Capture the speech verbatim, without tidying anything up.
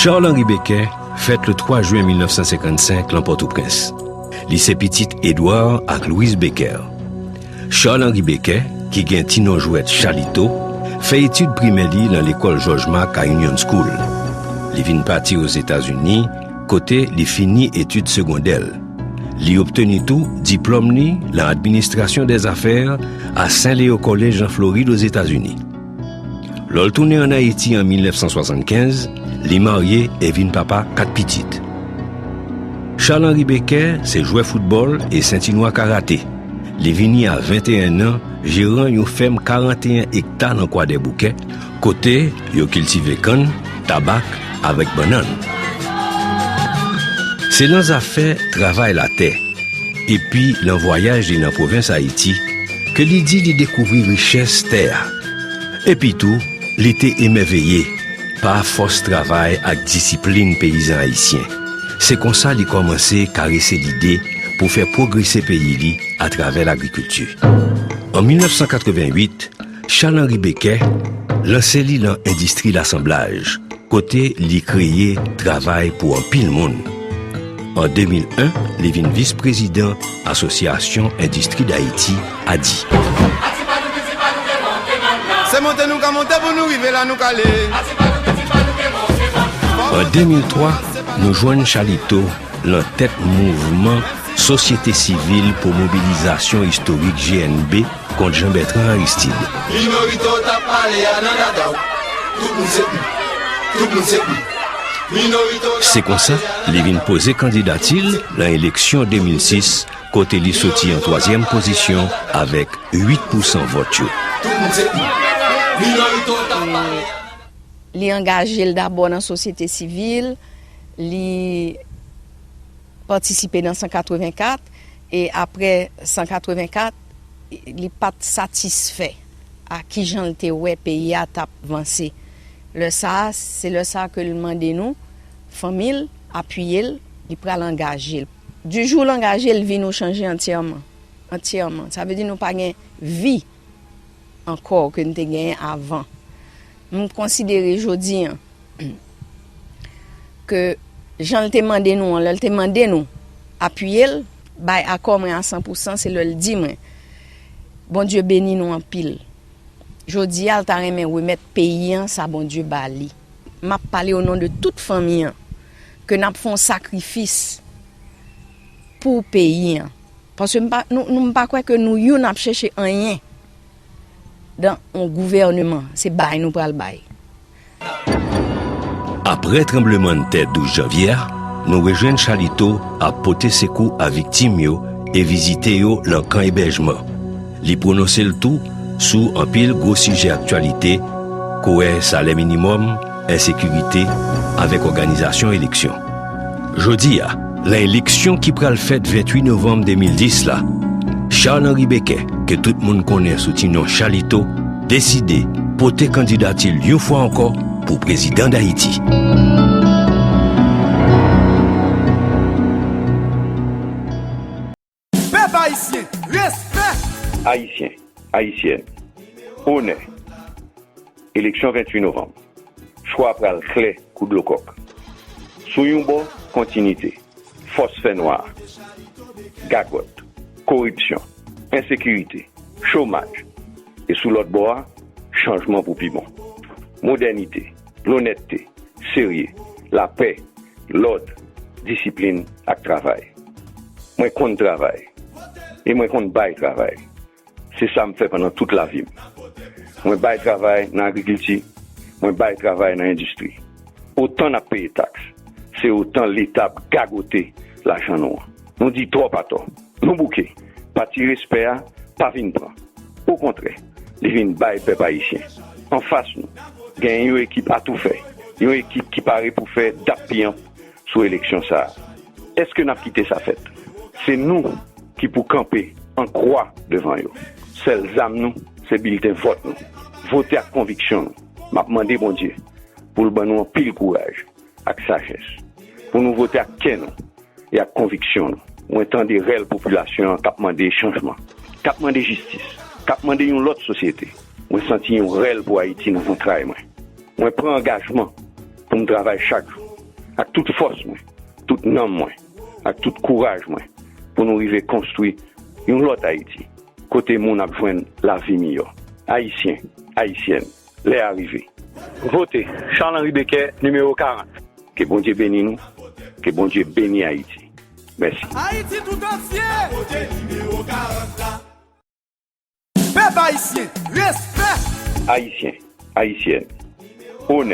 Charles Henri Becker fèt le twa jen mil nèf san senkannsenk lan Pòtoprens. Li se pitit Edward ak Louise Becker. Charles Henri Becker, ki gen ti non jwèt Chalito, fè etid primè li lan lekòl Jòj Mak a Union School. Li vin pati Ozetazini, kote li fini etid segondè l. Li obteni tou diplòm li lan administrasyon dèzafè a Saint Leo College an Florid, Ozetazini. Lè l tounen ann Ayiti an mil nèf san swasannkenz, li marye e vin papa kat pitit. Charles Henri Becker se jwè foutbòl e sentinwa karate. Li vini a venteyen an jeran yon fèm karanteyen ekta nan Kwadèboukè, kote yo kiltive kann, tabak avèk bannann. Se lan zafè travay latè epi lan vwayaj li nan pwovens Ayiti ke li di li dekouvri richès tè a. Epi tou, li te emèveye pa fòs travay ak disiplin peyizan ayisyen. Se konsa li kòmanse karese lide pou fè pwogrese peyi li atravè lagrikilti. An mil nèf san katrevenwit, Charles Henri Becker lanse li lan endistri lasanblaj, kote li kreye travay pou anpil moun. An de mil en, li vin vis prezidan Asosyasyon Endistri Dayiti, ADI. Se monte nou ka monte pou nou rive la nou ka ale. An de mil twa, nou jwenn Chalito lan tèt mouvman Sosyete Sivil pou Mobilizasyon Istorik, G N B, kont Jean Bertrand Aristide. Minorite w t ap pale a nan dada w. Tout moun se m. Tout moun se m. Minorite w t ap Se konsa, li vin poze kandidati l lan eleksyon de mil sis, kote li soti an twazyèm pozisyon avèk uit pousan vòt yo. Tout moun se m. Minorite w t ap pale a. Li angaje l dabò nan sosyete sivil, li patisipe nan san katrevenkat, e apre san katrevenkat, li pa t satisfè a kijan l te wè peyi a t ap vanse. Lè sa a, se lè sa a ke l mande nou, fanmi l, apiye l, li pral angaje l. Di jou l angaje l, vi nou chanje antyèman. Antyèman. Sa vle di nou pa gen vi ankò ke n te genyen avan. M konsidere jodi an ke jan l te mande nou an, lè l te mande nou apiye l, bay akò mwen a san pousan, se lè l di mwen, Bondye beni nou anpil. Jodi a, l ta renmen remèt peyi an sa Bondye ba li. M ap pale o non de tout fanmi an, ke n ap fè yon sakrifis pou peyi an. Paske m pa, nou, nou, m pa kwè ke nou youn ap chèche anyen dan yon gouvèneman. Se bay nou pral bay. Apre tranblemanntè douz janvye a, nou rejwenn Chalito ap pote sekou a viktim yo e vizite yo lan kan ebèjman. Li pwononse l tou sou anpil gwo sijè aktyalite, kouwè salè minimòm, ensekirite, avèk òganizasyon eleksyon. Jodi a, lan eleksyon ki pral fèt venntuit novanm de mil dis la, Charles Henri Becker, ke tout moun konnen sou ti non Chalito, deside pote kandidati l yon fwa ankò pou prezidan Dayiti. Pèp ayisyen, respè! Ayisyen, Ayisyèn, onè. Eleksyon venntuit novanm. Chwa pral klè kou dlo kòk. Sou yon bò, kontinite, fòs fènwa a, gagòt, koripsyon, ensekirite, chomaj, e sou lòt bò a, chanjman pou pi bon. Modènite, lonètte, serye, lapè, lòd, disiplin ak travay. Mwen konn travay. E mwen konn bay travay. Se sa m fè pandan tout lavi m. Mwen bay travay nan agrikilti, mwen bay travay nan endistri. Otan n ap peye taks, se otan Leta ap gagote lajan nou an. Nou di twòp atò. Nou bouke. Pati respè a pa vin pran. Okontrè, li vin bay pèp ayisyen. Anfas nou, gen yon ekip atoufè, yon ekip ki pare pou fè dap piyanp sou eleksyon sa a. Èske n ap kite sa fèt? Se nou ki pou kanpe an kwa devan yo. Sèl zam nou, se bilten vòt nou. Vote ak konviksyon nou. M ap mande Bondye pou l ban nou anpil kouraj ak sajès, pou nou vote ak kè nou e ak konviksyon nou. Mwen tande rèl popilasyon an k ap mande chanjman, k ap mande jistis, k ap mande yon lòt sosyete. Mwen santi yon rèl pou Ayiti nan zantray mwen. Mwen pran angajman pou m travay chak jou, ak tout fòs mwen, tout nanm mwen, ak tout kouraj mwen, pou nou rive konstwi yon lòt Ayiti, kote moun ap jwenn lavi miyò. Ayisyen, Ayisyèn, lè a rive. Vote Charles Henri Becker, nimewo karant. Ke Bondye beni nou. Ke Bondye beni Ayiti. Mèsi. Ayiti tout antye. Pèp ayisyen, respè. Ayisyen, Ayisyèn, onè.